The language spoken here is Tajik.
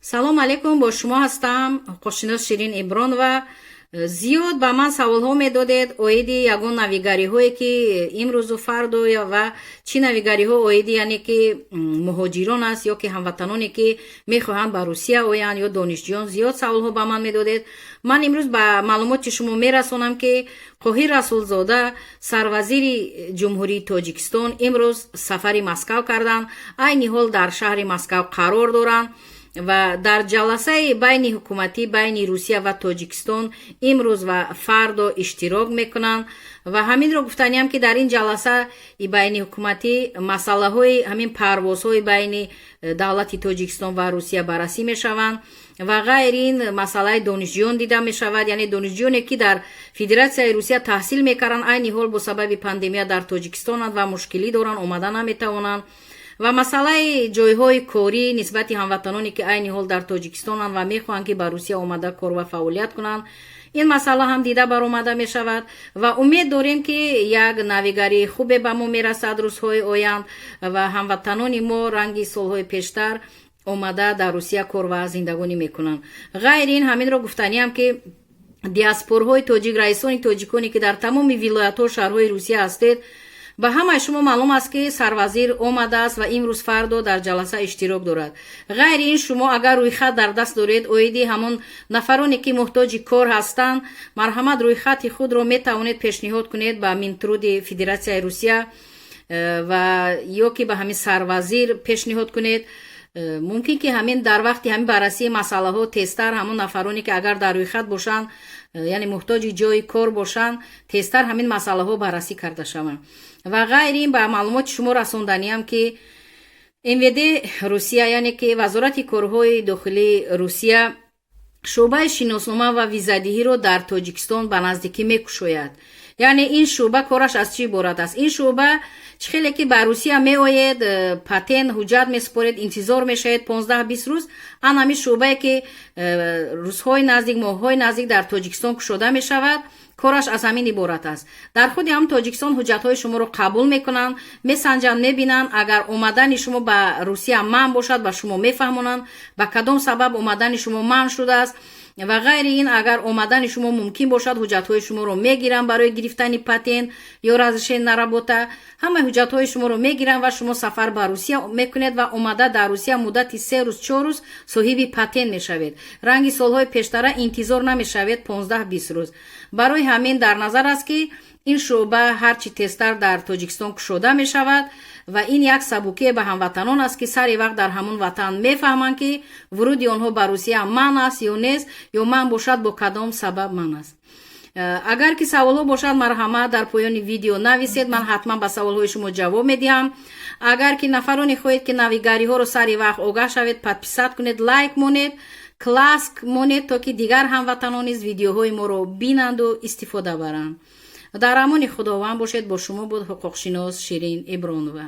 Салом алейкум, бо шумо ҳастам, ҳуқуқшинос Ширин Ибронова. Зиёд ба ман саволҳо медодед оиди ягон навигариҳое, ки имрӯзу фардо ва чӣ навигариҳо оиди, яъне ки муҳоҷирон аст ё ки ҳамватаноне, ки мехоҳанд ба Русия оянд, ё донишҷӯён. Зиёд саволҳо ба ман медодед. Ман имрӯз ба маълумоти шумо мерасонам, ки Қоҳир Расулзода, сарвазири Ҷумҳурии Тоҷикистон, имрӯз сафари Москав карданд. Айни ҳол дар шаҳри Москав қарор доранд ва дар ҷаласаи байни ҳукуматӣ байни Русия ва Тоҷикистон имрӯз ва фардо иштирок мекунанд. Ва ҳаминро гуфтаниам, ки дар ин ҷаласаи байни ҳукуматӣ масъалаҳои ҳамин парвозҳои байни давлати Тоҷикистон ва Русия баррасӣ мешаванд ва ғайри ин масъалаи донишҷӯён дида мешавад, яъне донишҷӯёне, ки дар Федератсияи Русия таҳсил мекарданд, айни ҳол бо сабаби пандемия дар Тоҷикистонанд ва мушкилӣ доранд, омада наметавонанд, ва масъалаи ҷойҳои корӣ нисбати ҳамватаноне, ки айни ҳол дар Тоҷикистонанд ва мехоҳанд, ки ба Русия омада кор ва фаъолият кунанд. Ин масъала ҳам дида баромада мешавад ва умед дорем, ки як навигарии хубе ба мо мерасад рӯзҳои оянд ва ҳамватанони мо ранги солҳои пештар омада дар Русия кор ва зиндагонӣ мекунанд. Ғайри ин, ҳаминро гуфтаниам, ки диаспорҳои тоҷик, раисони тоҷиконе, ки дар тамоми вилоятҳо, шаҳрҳои Русия ҳастед, ба ҳамаи шумо маълум аст, ки сарвазир омадааст ва имрӯз, фардо дар ҷаласа иштирок дорад. Ғайри ин, шумо агар рӯйхат дар даст доред оиди ҳамон нафароне, ки муҳтоҷи кор ҳастанд, марҳамат, рӯйхати худро метавонед пешниҳод кунед ба Минтруди Федератсияи Русия ва ё ки ба ҳамин сарвазир пешниҳод кунед. Мумкин ки ҳамин дар вақти ҳамин баррасии масъалаҳо тезтар ҳамон нафароне, ки агар дар рӯйхат бошанд, яъне муҳтоҷи ҷои кор бошанд, тезтар ҳамин масъалаҳо баррасӣ карда шаванд. Ва ғайри ин, ба маълумоти шумо расонданиам, ки МВД Русия, яъне ки Вазорати корҳои дохилии Русия, шӯъбаи шиноснома ва визадиҳиро дар Тоҷикистон ба наздикӣ мекушояд. Яъне ин шӯъба кораш аз чӣ иборат аст? Ин шӯъба чӣ хеле ки ба Русия меоед, патент, ҳуҷҷат месупоред, интизор мешавед 15-20 рӯз, ан ҳамин шӯъбае, ки рӯзҳои наздик, моҳҳои наздик дар Тоҷикистон кушода мешавад, кораш аз ҳамин иборат аст. Дар худи ҳам Тоҷикистон ҳуҷҷатҳои шуморо қабул мекунанд, месанҷанд, мебинанд. Агар омадани шумо ба Русия манъ бошад, ба шумо мефаҳмонанд, ба кадом сабаб омадани шумо манъ шудааст. Ва ғайри ин, агар омадани шумо мумкин бошад, ҳуҷҷатҳои шуморо мегиранд барои гирифтани патент ё разрешение на работа. Ҳамаи ҳуҷҷатҳои шуморо мегиранд ва шумо сафар ба Русия мекунед ва омада дар Русия муддати 3 рӯз, 4 рӯз соҳиби патент мешавед. Ранги солҳои пештара интизор намешавед 15-20 рӯз. Барои ҳамин дар назар аст, ки ин шӯъба ҳарчи тезтар дар Тоҷикистон кушода мешавад ва ин як сабукие ба ҳамватанон аст, ки сари вақт дар ҳамон ватан мефаҳманд, ки вуруди онҳо ба Русия манъ аст ё нест, ё манъ бошад, бо кадом сабаб манъ аст. Агар ки саволҳо бошад, марҳамат, дар поёни видео нависед, ман ҳатман ба саволҳои шумо ҷавоб медиҳам. Агар ки нафароне хоҳед, ки навигариҳоро сари вақт огаҳ шавед, подписать кунед, лайк монед, класс монед, то ки дигар ҳамватанон низ видеоҳои моро бинанду истифода баранд. Дар амони Худованд бошед. Бо шумо буд ҳуқуқшинос Ширин Ибронова.